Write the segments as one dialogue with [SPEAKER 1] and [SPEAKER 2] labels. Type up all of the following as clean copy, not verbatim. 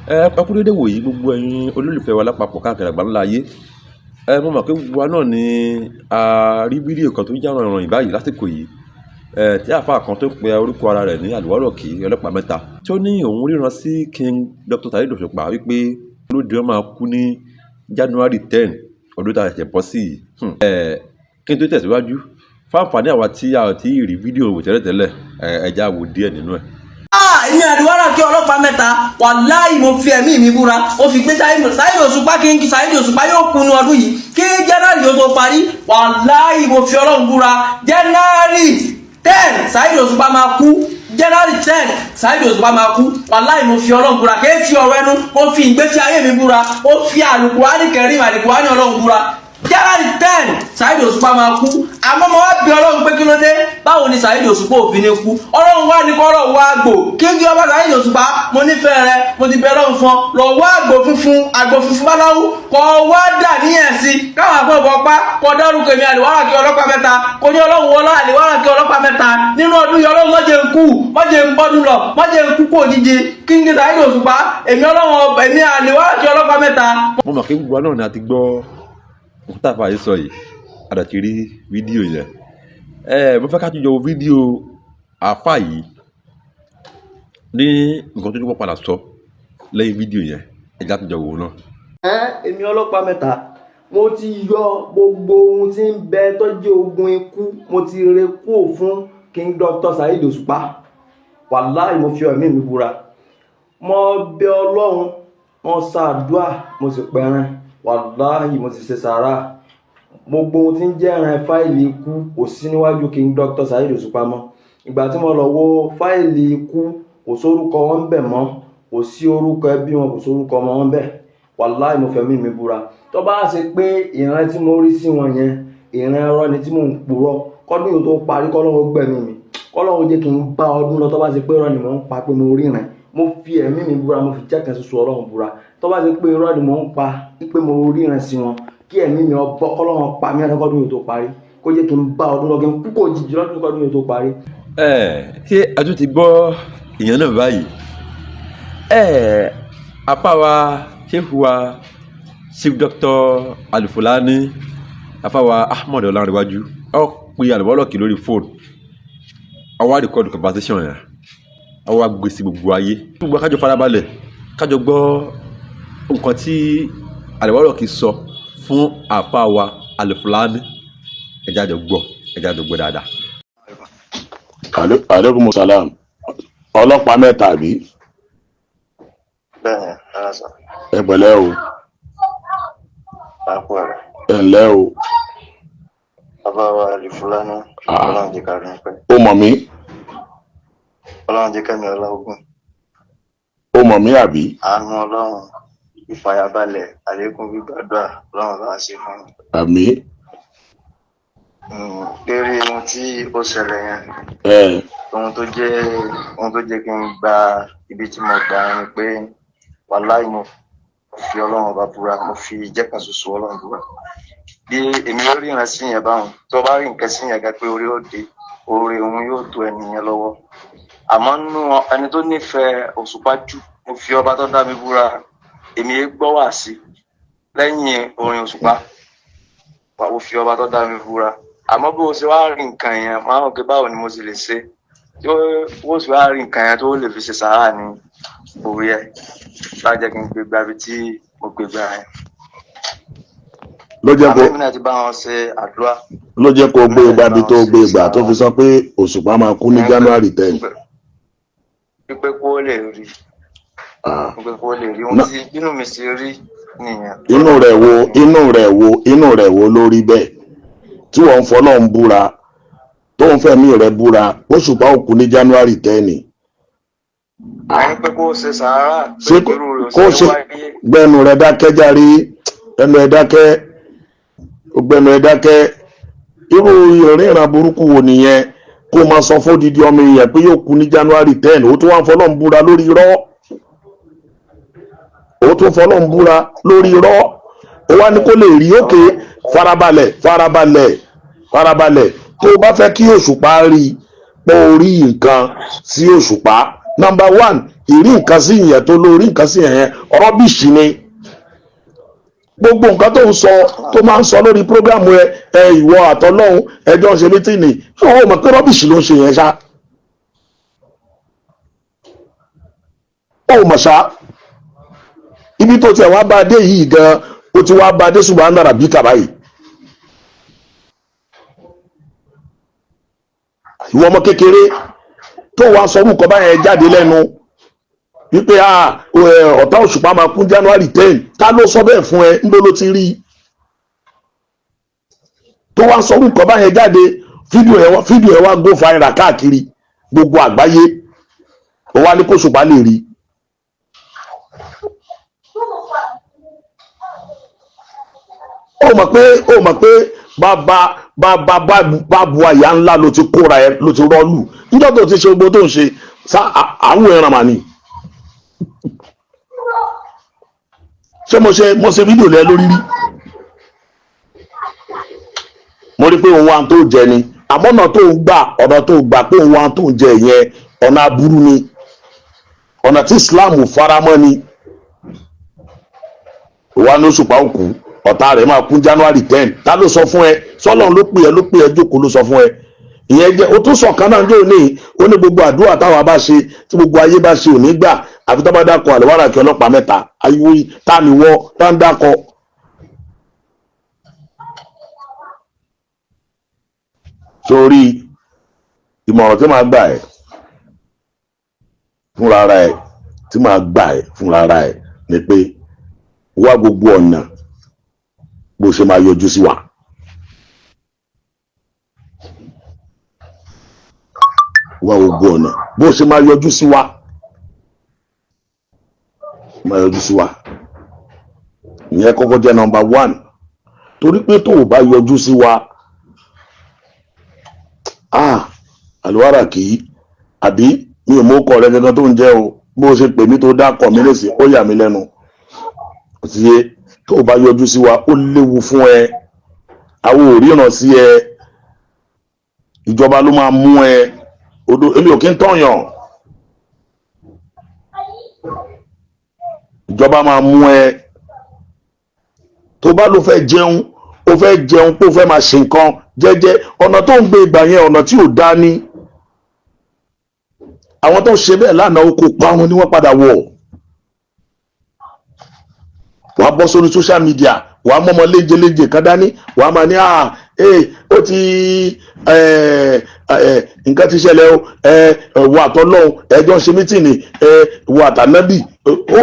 [SPEAKER 1] Ẹ kú dédé wòyí gbogbo ẹ̀yin olólùfẹ́ wa lápapọ̀ káàkiri àgbáńlá ayé. Ẹ mo mọ̀ pé gbogbo wa náà ni a rí fídíò kan tó ń jà rànyìn báyìí lásìkò yìí. Ẹ tí àáfàá kan tó pe orúkọ ara rẹ̀ ní Àlùwárọ̀kí ọlọ́pàá mẹ́ta tí ó ní òun ríran sí King Dr. Saheed Òṣùpá wípé olóde wọn máa kú ní January 10 ọdún tá a ṣẹ̀ṣẹ̀ bọ́ sí yìí. Ẹ kí n tó tẹ̀síwájú, fáǹfààní àwa tí a ò tí ì rí fídíò wò tẹ́lẹ̀tẹ́lẹ̀, ẹ já wo díẹ̀ nínú ẹ̀.
[SPEAKER 2] Ìyẹn Àlùwárọ̀kí ọlọ́pàá mẹ́ta, wàláì, mo fi ẹ̀mí mi búra. Ó fi gbé Saheed Òṣùpá, kí n Saheed Òṣùpá yóò kunu ọdún yìí kí January yóò tó parí. Wàláì, mo fi Ọlọ́run búra, January 10 Saheed Òṣùpá máa kú. January 10 Saheed Òṣùpá máa kú. Wàláì, mo fi Ọlọ́run búra, kì í fi ọ̀rọ̀ ẹnu, mo fi ìgbésí ayé mi búra, ó fi Àlùkùránì Kẹrim, Àlùkùránì Ọlọ́run búra, January 10 Saheed Òṣùpá máa kú. Àmọ́ mo wá bí Ọlọ́run pé kí ló dé, báwo ni Saheed Òṣùpá òfin ní kú? Ọlọ́run wá ní kọ́rọ̀ wá àgbò kí n kí ọba Saheed Òṣùpá, mo nífẹ̀ẹ́ rẹ, mo ti bẹ Ọlọ́run fún ọ, lọ wá àgbò funfun, àgbò funfun báláwú, kọ wá dà níyẹn sí káwọn àpò pa, kọ dárúkọ èmi Àlùwárọ̀kí ọlọ́pàá mẹ́ta, kò ní Ọlọ́run wọlá Àlùwárọ̀kí ọlọ́pàá mẹ́ta nínú ọdún yìí, Ọlọ́run má jẹ́ n kú, má jẹ́ n bọ́dún lọ, má jẹ́ n kú kó òjijì, kí n kí Saheed Òṣùpá, èmi Ọlọ́run, èmi Àlùwárọ̀kí ọlọ́pàá mẹ́ta.
[SPEAKER 1] Mo mọ̀ pé gbogbo wa náà ni a ti gbọ́ ohun tá àfáà yìí sọ yìí, a dẹ̀ ti rí fídíò yẹn. Ẹ mo fẹ́ ká tún jọ wo fídíò àáfàá yìí ní nǹkan tó tún padà sọ lẹ́yìn fídíò yẹn. Ẹ já tún jọ wò ó náà.
[SPEAKER 2] Èmi ọlọ́pàá mẹ́ta, mo ti yọ gbogbo ohun tí ń bẹ tó jẹ́ ogun ikú, mo ti re kúò fún King Dr. Saheed Òṣùpá. Wàláì, mo fi ẹ̀mí mi búra, mo bẹ Ọlọ́run, mo ṣàdúà, mo sì pẹran, wàláì, mo sì ṣe sàárà. Gbogbo ohun tí ń jẹ́ ẹran fáìlì ikú kò sí níwájú King Dr. Saheed Òṣùpá mọ́. Ìgbà tí mo lọ wo fáìlì ikú, kò sórúkọ wọn bẹ̀ mọ́, kò sí orúkọ ẹbí wọn, kò sórúkọ ọmọ wọn bẹ̀. Wàláì, mo fẹ̀mí mi búra, tó bá ṣe pé ìran tí mo rí sí wọn yẹn, ìran ẹ̀rọ ni tí mò ń purọ́, kọ́dún yìí tó parí, kọ́lọ́run gbẹ̀mí mi, kọ́lọ́run jẹ́ kí n bá ọdún lọ. Tó bá ṣe pé irọ́ ni mò ń pa pé mo ríran, mo fi ẹ̀mí mi búra, mo fi jẹ́ kan ṣoṣo Ọlọ́run búra, tó bá ṣe pé irọ́ ni mò ń pa pé mo ríran sí wọn, kí ẹ̀mí mi ọbọ̀, kọ́lọ́run pa mí kọ́dún yìí tó parí, kó jẹ́ kí n bá ọdún lọ, kí n kú kò jìjì lọ́dún kọ́dún yìí tó parí.
[SPEAKER 1] Ẹ ṣé a tún ti gbọ́ ìyẹn náà báyìí? Ẹ apá wa, ṣéfù wa, Chief Dr. Alufulani, afáwa Ahmed Ọlárẹ̀wájú, ó pe Àlùwárọ̀kí lórí fóònù, ó wá record conversation yẹn, ó wá gbé sí gbogbo ayé. Gbogbo kájọ farabalẹ̀, kájọ gbọ́ nǹkan tí Àlùwárọ̀kí sọ fún àfáwa Alufulani. Ẹ jẹ́ á jọ gbọ́, ẹ jẹ́ á jọ gbọ́ dáadáa.
[SPEAKER 3] Aleykum salam. Ọlọ́pàá mẹ́ta, àbí?
[SPEAKER 4] Bẹ́ẹ̀ni, rárá sọ.
[SPEAKER 3] Ẹ pẹ̀lẹ́ o.
[SPEAKER 4] Àpò rẹ̀.
[SPEAKER 3] Ẹ ǹlẹ́ o.
[SPEAKER 4] Bàbá wa Alifulani.
[SPEAKER 3] Ah.
[SPEAKER 4] Ọlọ́run jẹ́ ká rí pẹ́.
[SPEAKER 3] Ó mọ̀ mí?
[SPEAKER 4] Ọlọ́run jẹ́ kẹ́mi ọlá ogun.
[SPEAKER 3] Ó mọ̀ mí, àbí?
[SPEAKER 4] Àánú Ọlọ́run, ìfàyàbalẹ̀, àlékún gbígbàdúrà, Ọlọ́run bá ṣe fún mi.
[SPEAKER 3] Àmín.
[SPEAKER 4] Lórí ohun tí ó ṣẹlẹ̀ yẹn,
[SPEAKER 3] ẹ
[SPEAKER 4] ohun tó jẹ́ kí n gba ibi tí mo gbà ni pé, wàláì, mo fi Ọlọ́run Ọba búra, mo fi jẹ́ kan ṣoṣo Ọlọ́run búra, bí èmi ó ríran sí yẹn báwọn, tó bá rí nǹkan sí yẹn gan pé orí ó dé, oore òun yóò tó ẹni yẹn lọ́wọ́. Àmọ́ nínú ẹni tó nífẹ̀ẹ́ Òṣùpá jù, mo fi ọba tó dá mi búra, èmi gbọ́ wá sí lẹ́yìn orin Òṣùpá. Mo fi ọba tó dá mi búra. Àmọ́ bí o ṣe wá rí nǹkan yẹn, máa ń pè báwo ni mo ṣe lè ṣe tí ó sì wá rí nǹkan yẹn tó lè fi ṣe sàárà ní orí ẹ̀ lájẹ́ kí n gbé gbàbí tí mo gbé gbà yẹn.
[SPEAKER 3] Ló jẹ́ kó
[SPEAKER 4] Àmọ́ èmi náà ti bá wọn ṣe àdúrà.
[SPEAKER 3] Ló jẹ́ kó gbé gbàbí tó gbé gbà tó fi sọ pé Òṣùpá máa kú ní January 10.
[SPEAKER 4] Pípé kó lè rí.
[SPEAKER 3] Ah.
[SPEAKER 4] Pípé kó lè rí ohun tí inú mi ṣe rí nìyẹn.
[SPEAKER 3] Inú rẹ̀ wo, inú rẹ̀ wo, inú rẹ̀ wo lórí bẹ́ẹ̀ tí wọ́n ń fọlọ́ ń búra, tó ń fẹ̀mí rẹ̀ búra, Òṣùpá ó kú ní January 10?
[SPEAKER 4] Ẹni pé kó ṣe sàárà pé
[SPEAKER 3] Ṣé
[SPEAKER 4] irú rẹ̀ ò
[SPEAKER 3] kó
[SPEAKER 4] ṣe
[SPEAKER 3] ṣe
[SPEAKER 4] wáyé.
[SPEAKER 3] Gbẹnu rẹ̀ dákẹ́ járe, ẹnu ẹ̀ dákẹ́, gbẹnu ẹ̀ dákẹ́. Irú ìrìnrìn burúkú wo nìyẹn, kó máa sọ fún odidi ọmọ èèyàn pé yóò kú ní January 10, ó tún wá ń fọlọ́ ń búra lórí irọ́, ó tún fọlọ́ ń búra lórí irọ́, ó wá ní kó lè rí òkè? Farabalẹ̀, farabalẹ̀, farabalẹ̀. Tó o bá fẹ́ kí Òṣùpá rí pọ́ orí nǹkan sí Òṣùpá, number one, Ìrí nǹkan sí ìyẹn tó lórí nǹkan sí ìyẹn, rubbish ni gbogbo nǹkan tó ń sọ, tó máa ń sọ lórí program ẹ. Ẹ ìwọ àtọlọ́hun ẹjọ́ ń ṣe meeting, ṣé o mọ̀ pé rubbish ló ń ṣe yẹn ṣá? Ó mọ̀ ṣá, ibi tó tiẹ̀ wá bá a dé yìí gan, ó ti wá bá a dé ṣùgbọ́n àná bí kàbá yìí. Ìwọ ọmọ kékeré tó wàá sọ nǹkan báyẹn jáde lẹ́nu wípé ọ̀tá Òṣùpá máa kún January 10, ta ló sọ bẹ́ẹ̀ fún ẹ? Ńbó ló ti rí i tó wàá sọ nǹkan báyẹn jáde? Fídíò ẹ wá go viral káàkiri gbogbo àgbáyé, ó wá ní kó Òṣùpá lè rí i. Ó mọ̀ pé bàbá bàbá bàbá àyà ńlá ló ti kóra ẹ, ló ti rọ́ọ̀lù níjọ́ tó ti ṣe gbogbo tó ń ṣe sá àwọn ẹran mà ní. Ṣé mo ṣe fídíò lẹ lórí rí? Mo rí pé òun wa tó jẹ ni, àmọ́ ọ̀nà tó ń gbà, ọ̀nà tó ń gbà pé òun wa tó ń jẹ yẹn, ọ̀nà aburú ni, ọ̀nà tí Islam faramọ́ ni. Òwa ní Òṣùpá òkú, ọ̀tá rẹ̀ máa kún January 10, ta ló sọ fún ẹ? Sọlọ́run ló pè ẹ́, ló pè ẹ́ jókòó, ló sọ fún ẹ. Ìyẹn jẹ́ o tún sọ kan náà yóò ní ó ní gbogbo àdúrà táwa bá ṣe, tí gbogbo ayé bá ṣe, ò ní gbà àfi tó bá dákọ àlùwárà kí ọlọ́pàá mẹ́ta ayé. Tá ni wọ́ tá ń dákọ. Sórí ìmọ̀ràn tí màá gbà ẹ́ fúnra ara ẹ̀, tí màá gbà ẹ́ fúnra ara ẹ̀ ni pé wá gbogbo ọ̀nà bó ṣe máa yọjú sí wa. Wá gbogbo ọ̀nà bó ṣe máa yọjú sí wa, máa yọjú sí wa. Ìyẹn kọ́kọ́ jẹ́ number one, torí pé tó o bá yọjú sí wa, ah, àlùwárà kì í àbí mi ò mú ọkọ rẹ gangan tó ń jẹ́ o. Bó o ṣe pè mí tó dákọ̀ mí lèsì, ó yà mí lẹ́nu. Ó ti yé. Tó o bá yọjú sí wa, ó léwu fún ẹ. Àwọn ò ríran sí ẹ, ìjọba ló máa mú ẹ. Odò èmi ò kí ń tọ̀yàn, ìjọba máa mú ẹ. Tó bá ló fẹ́ jẹun, ó fẹ́ jẹun pé ó fẹ́ máa ṣe nǹkan jẹ́jẹ́, ọ̀nà tó ń gbé ìgbà yẹn, ọ̀nà tí ò dá ní. Àwọn tó ń ṣe bẹ́ẹ̀ lánàá, oko parun ni wọ́n padà wọ̀. Wàá bọ́ sórí social media, wàá mọ́mọ́ léjeléje kan dání, wàá máa ní à ee ó ti nǹkan ti ṣẹlẹ̀ o. Ẹ wọ àtọ́lọ́hún ẹjọ́ ń ṣe meeting, ẹ wọ àtànábì, ó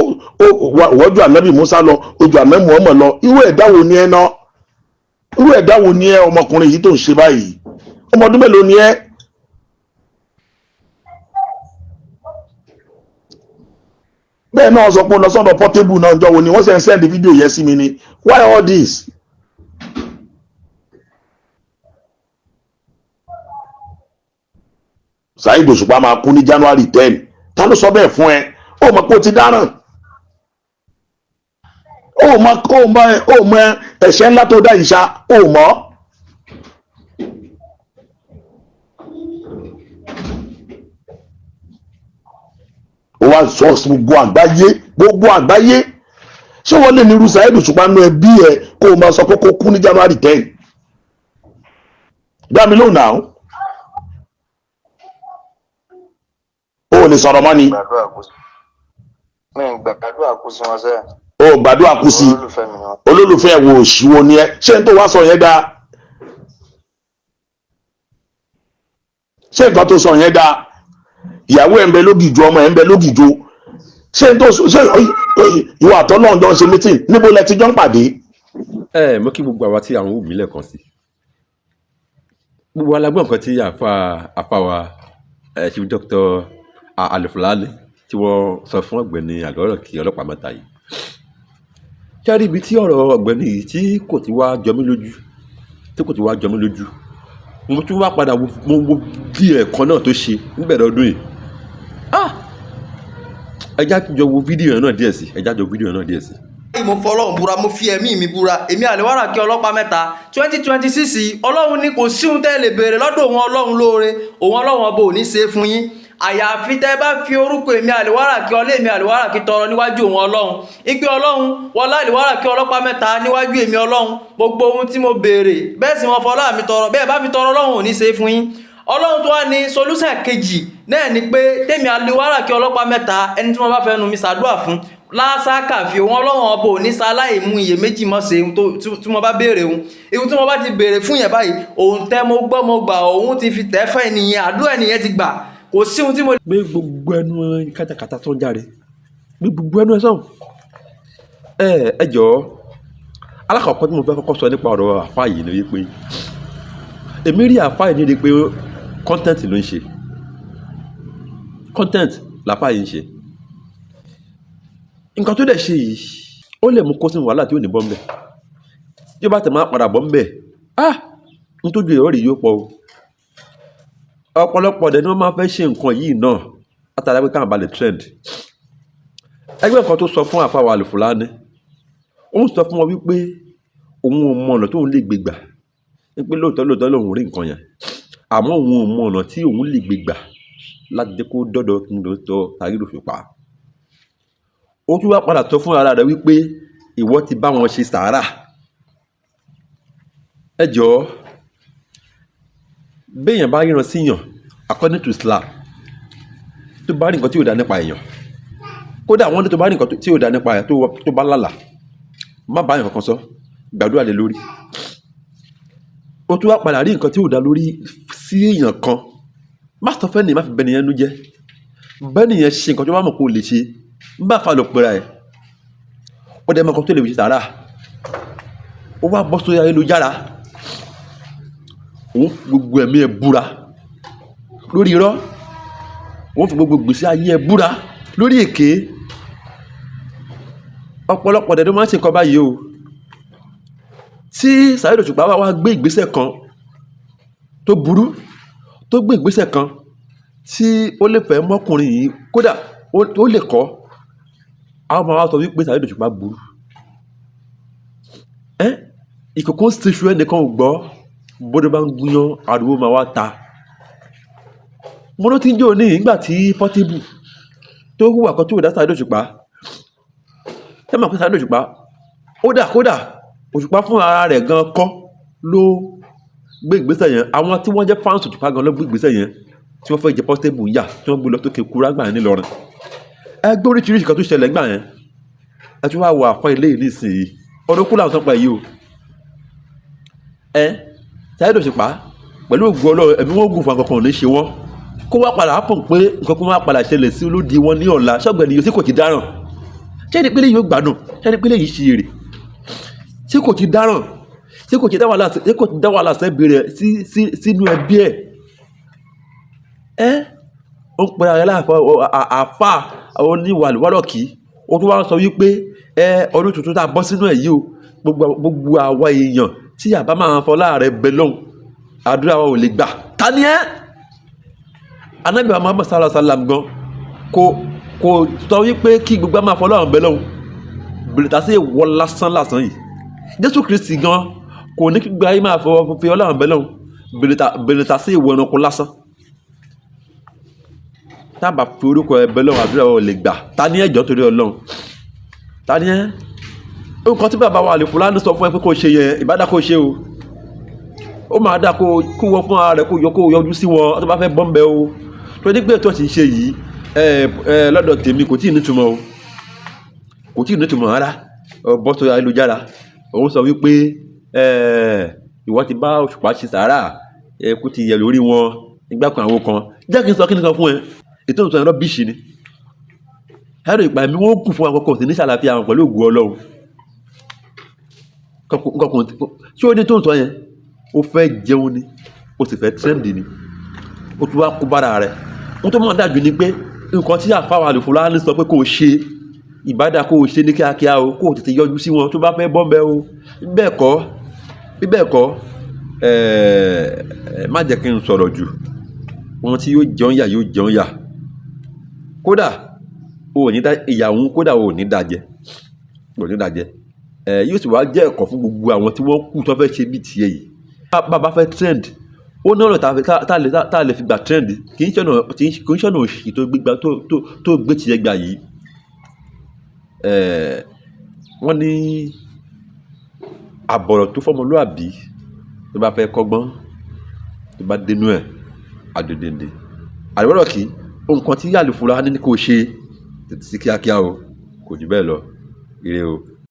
[SPEAKER 3] wọ́jú ànábì Musa lọ, ojú ànábì Muhammad lọ. Irú ẹ̀dá wo ni ẹ ná? Irú ẹ̀dá wo ni ẹ, ọmọkùnrin yìí tó ń ṣe báyìí? Ọmọ ọdún mélòó ni ẹ? Bẹ́ẹ̀ náà sọ pé ó lọ sọ́dọ̀ Portable náà jọ wo ni wọ́n ṣe ń send fídíò yẹn sí mi ni. Why all this? Saheed Òṣùpá máa kú ní January 10, ta ló sọ bẹ́ẹ̀ fún ẹ? Ó mọ̀ pé ó ti dáràn. Ó mọ̀, ó mọ̀, ó mọ̀ ẹ̀ṣẹ̀ ńlá tó dá yìí ṣá, ó mọ̀. Ó wá sọ gbogbo àgbáyé, gbogbo àgbáyé. Ṣé wọ́n lè ní irú Saheed Òṣùpá nú ẹbí ẹ, kó o máa sọ pé kó kú ní January 10? Dá mi lóhùn náà. Ó ò lè sọ̀rọ̀ mọ́ ni.
[SPEAKER 4] Gbàdúrà kú sí mi, ń gbàdúrà kú sí wọn sẹ́yìn.
[SPEAKER 3] Ó gbàdúrà kú sí.
[SPEAKER 4] Olólùfẹ́ mi ni wọn.
[SPEAKER 3] Olólùfẹ́ wo òṣìwò ni ẹ? Ṣé n tó wá sọ yẹn dáa? Ṣé nǹkan tó sọ yẹn dáa? Ìyàwó ẹ̀ ń bẹ lógìjó, ọmọ ẹ̀ ń bẹ lógìjó. Ṣé n tó ṣe, ìwọ àtọ́lọ́run jọ ń ṣe meeting, níbo lẹ ti jọ ń pàdé?
[SPEAKER 1] Ẹ mo kí gbogbo àwa tí àwọn wù mí lẹ́ẹ̀kan sí. Gbogbo alágbọ̀n nǹkan tí àfa wa ẹ Chief Doctor Alufulani tí wọ́n sọ fún ọ̀gbẹ́ni Àlùwárà kí ọlọ́pàá mẹ́ta yìí. Ṣé rí ibi tí ọ̀rọ̀ ọ̀gbẹ́ni yìí tí kò ti wá jọ mí lójú, tí kò ti wá jọ mí lójú, mo tún wá padà wo, mo wo bí ẹ̀kan náà tó ṣe níbẹ̀rẹ̀ ọdún yìí. Ah, ẹ já jọ wo fídíò yẹn náà díẹ̀ sí, ẹ já jọ fídíò yẹn náà díẹ̀ sí.
[SPEAKER 2] Mo fọlọ́run búra, mo fi ẹ̀mí mi búra, èmi Àlùwárà kí ọlọ́pàá mẹ́ta, 2026, Ọlọ́run ní kò sí ohun tẹ́ lè béèrè lọ́dọ̀ òun Ọlọ́run lóore, òun Ọlọ́run ọba ò ní ṣe é fún yín.
[SPEAKER 5] Àyàfi tẹ́ bá fi orúkọ èmi Àlìwáràkí ọlé èmi Àlìwáràkí tọrọ níwájú òun Ọlọ́run, ìpè Ọlọ́run wọlá Àlìwáràkí ọlọ́pàá mẹ́ta níwájú èmi Ọlọ́run, gbogbo ohun tí mo béèrè bẹ́ẹ̀ sì wọ́n fọlá mi tọrọ, bẹ́ẹ̀ bá fi tọrọ, Ọlọ́run ò ní ṣe fún yín. Ọlọ́run tó wá ní solution kejì náà ni pé tèmi Àlìwáràkí ọlọ́pàá mẹ́ta, ẹni tí wọ́n bá fẹ́ nu mi ṣàdúrà fún lásàkà fi òun Ọlọ́run ọbọ̀ òní sáláì mú iyèméjì mọ́ ṣe ohun tí mo bá béèrè, òun ihun tí mo bá ti béèrè fún yẹn báyìí, òun tẹ́ mo gbọ́ mo gbà, òun ti fi tẹ́ fẹ́ nìyẹn, àdúrà nìyẹn ti gbà, kò sí ohun tí mo.
[SPEAKER 1] Gbé gbogbo ẹnu kátàkátà tó ń jáde, gbé gbogbo ẹnu ẹ sọ̀hún. Ẹ ẹ jọ̀ọ́, alákọ̀ọ́kọ́ tí mo fẹ́ kọ́kọ́ sọ nípa ọ̀rọ̀ àfáà yìí ni wípé èmi rí àfáà yìí ní pé content ló ń ṣe, content làfáà yìí ń ṣe. Nǹkan tó dẹ̀ ṣe yìí, ó lè mú kó sínú wàhálà tí ò ní bọ́ ńbẹ̀. Tí ó bá tẹ̀ máa padà bọ́ ńbẹ̀, ah, nítorí ẹ̀rọ rí yóò pọ̀ o. Ọ̀pọ̀lọpọ̀ dẹ̀ ni wọ́n máa fẹ́ ṣe nǹkan yìí náà látara pé káwọn bá lè trend. Ẹgbẹ́ nǹkan tó sọ fún àfáà wa Alufulani, ó ń sọ fún wọn wípé òun ò mọ ọ̀nà tóun lè gbé gbà, wípé lóòótọ́ lóòótọ́ lòun rí nǹkan yẹn, àmọ́ òun ò mọ ọ̀nà tí òun lè gbé gbà láti jẹ́ kó dọ́dọ̀ kí n lóòótọ́ Saheed Òṣùpá. Ó tún wá padà sọ fún ara rẹ̀ wípé ìwọ ti bá wọn ṣe sàárà. Ẹ jọ̀ọ́, béèyàn bá ríran síyàn, according to Islam, tó bá rí nǹkan tí ò dá nípa èèyàn, kódà wọ́n ní tó bá rí nǹkan tí ò dá nípa ẹ̀, tó bá lálàá, má bá èèyàn kankan sọ, gbàdúrà lé lórí. Ó tún wá padà rí nǹkan tí ò dá lórí sí èèyàn kan, má sọ fẹ́ nìyẹn, má fi bẹ́ẹ̀ nìyẹn nú jẹ́. Bẹ́ẹ̀ nìyẹn ṣe nǹkan tó bá mọ̀ kó lè ṣe, ń bá fa lọ pera ẹ̀, ó dẹ̀ mọ̀ nǹkan tó lè fi ṣe sàárà. Ó wá bọ́ sórí ayélujára, òun fi gbogbo ẹ̀mí ẹ̀ búra lórí irọ́, òun fi gbogbo gbèsè ayé ẹ̀ búra lórí èké. Ọ̀pọ̀lọpọ̀ dẹ̀ ló máa ń ṣe nǹkan báyìí o. Tí Saheed Òṣùpá wá wá gbé ìgbésẹ̀ kan tó burú, tó gbé ìgbésẹ̀ kan tí ó lè fẹ́ mọ́kùnrin yìí, kódà ó lè kọ́, àwọn máa wá sọ wípé Saheed Òṣùpá burú. Ẹ́ ìkòkò ń ṣeṣu, ẹnìkan ò gbọ́, bódó bá ń gúnyán, ariwo máa wá ta. Mo rántí ń jò ní ìgbà tí Portable tó hùwà kan tó dá Saheed Òṣùpá. Ṣé mọ̀ pé Saheed Òṣùpá, ó dà, kódà Òṣùpá fún ara rẹ̀ gan kọ́ ló gbé ìgbésẹ̀ yẹn. Àwọn tí wọ́n jẹ́ fans Òṣùpá gan ló gbé ìgbésẹ̀ yẹn, tí wọ́n fẹ́ jẹ Portable yà, tí wọ́n gbé lọ sókè kúrá gbà yẹn nílọrin. Ẹgbẹ́ oríṣiríṣi kan tó ṣẹlẹ̀ gbà yẹn. Ẹ tún wá wọ àfọ ilé yìí nísìnyí, ọdún kú làwọn tó ń pa yìí o. Ẹ Saheed Òṣùpá, pẹ̀lú ògùn Ọlọ́run, ẹ̀mí wọn gùn fún akọkàn ò ní ṣe wọ́n, kó wá padà happen pé nǹkan kó wá padà ṣẹlẹ̀ sí olódi wọn ní ọ̀la. Ṣọ́gbẹ́ni yìí tí kò ti dáràn, ṣé ẹni pélé yìí ó gbádùn? Ṣé ẹni pélé yìí ṣe èrè? Ṣé kò ti dáràn? Ṣé kò ti dá wàhálà? Ṣé kò ti dá wàhálà sẹ́bi rẹ̀ sí sínú ẹbí ẹ̀? Ẹ́ ó ń pe ara láàfọ àáfà oníwàlúwàlọ́kì, ó tún wá ń sọ wípé ẹ ọdún tuntun tá a bọ́ sínú ẹ̀ yìí o, gbogbo àwa èèyàn tí àbá máa fọlá rẹ̀ bẹ lọ́hùn, àdúrà wa ò lè gbà. Ta ni ẹ́? Anábì wa Muhammad sallallahu alaihi wa sallam gan kò sọ wípé kí gbogbo àmà fọlá ọ̀hún bẹ lọ́hùn bìrìtà sí ìwọ lásán lásán yìí. Jésù Kristi gan kò ní kí gbogbo ayé máa fọwọ́ fi Ọlọ́run bẹ lọ́hùn, bìrìtà sí ìwọ ẹranko lásán. Tábà fi orúkọ ẹ bẹ lọ́hùn, àdúrà wa ò lè gbà. Ta ni ẹjọ́ torí Ọlọ́run? Ta ni ẹ́? Nǹkan tí bàbá wa Àlùfùlání sọ fún ẹ pé kó ṣe yẹn, ìbádá kó ṣe o. Ó máa dá kó wọ́n fún ara rẹ̀, kó yọ kó yọjú sí wọn tó bá fẹ́ bọ́m̀bẹ́ o. Tó ní pé tó ti ń ṣe yìí, ẹ ẹ lọ́dọ̀ tèmi kò tí ì nítumọ̀ o, kò tí ì nítumọ̀ rárá. Bọ́ sórí ayélujára, òun sọ wípé ẹ ìwọ ti bá Òṣùpá ṣe sàárà, ẹ kú ti yẹ lórí wọn nígbà kan àwọn kan. Jẹ́ kí n sọ, kí n sọ fún ẹ, ètò ìsọ ẹ̀rọ bíṣì ni ẹ̀rọ ìgbà mi wọ́n kù fún akọkọ sí ní sàlàfíà àwọn pẹ̀lú ògùn Ọlọ́run. Nǹkan tí ó ní tó ń sọ yẹn, ó fẹ́ jẹun ni, ó sì fẹ́ trend ni, ó tún wá kó bára rẹ̀. Ohun tó mọ̀ dájú ni pé nǹkan tí àfáwà Àlùfùlání sọ pé kó o ṣe, ìbádà kó o ṣe ní kíákíá o, kó o tètè yọjú sí wọn tó bá fẹ́ bọ́m̀bẹ́ o. Bẹ́ẹ̀ kọ́, bí bẹ́ẹ̀ kọ́, ẹ̀ẹ́ má jẹ́ kí n sọ̀rọ̀ jù. Ohun tí yóò jẹun yà yóò jẹun yà, kódà o ò ní dá ìyàwó, kódà o ò ní dá jẹ, o ò ní dá jẹ. Ẹ yóò sì wá jẹ́ ẹ̀kọ́ fún gbogbo àwọn tí wọ́n kù tó fẹ́ ṣe bí tiẹ̀ yìí. Bá bá fẹ́ trend, Ó ní ọ̀nà tá a lè fi gbà trend, kì í ṣọ̀nà, kì í ṣọ̀nà òṣì tó gbégbá tó gbé tiẹ̀ gbà yìí. Wọ́n ní àbọ̀rọ̀ tó fọ́mọlúàbí tó bá fẹ́ kọ́gbọ́n, tó bá dénú ẹ̀ àdòdìndì. Àlùwárọ̀kì, nǹkan tí Àlùfùlání ní kò ṣe tètè sí kíákíá o, kò jù bẹ́ẹ̀ lọ. Ire o.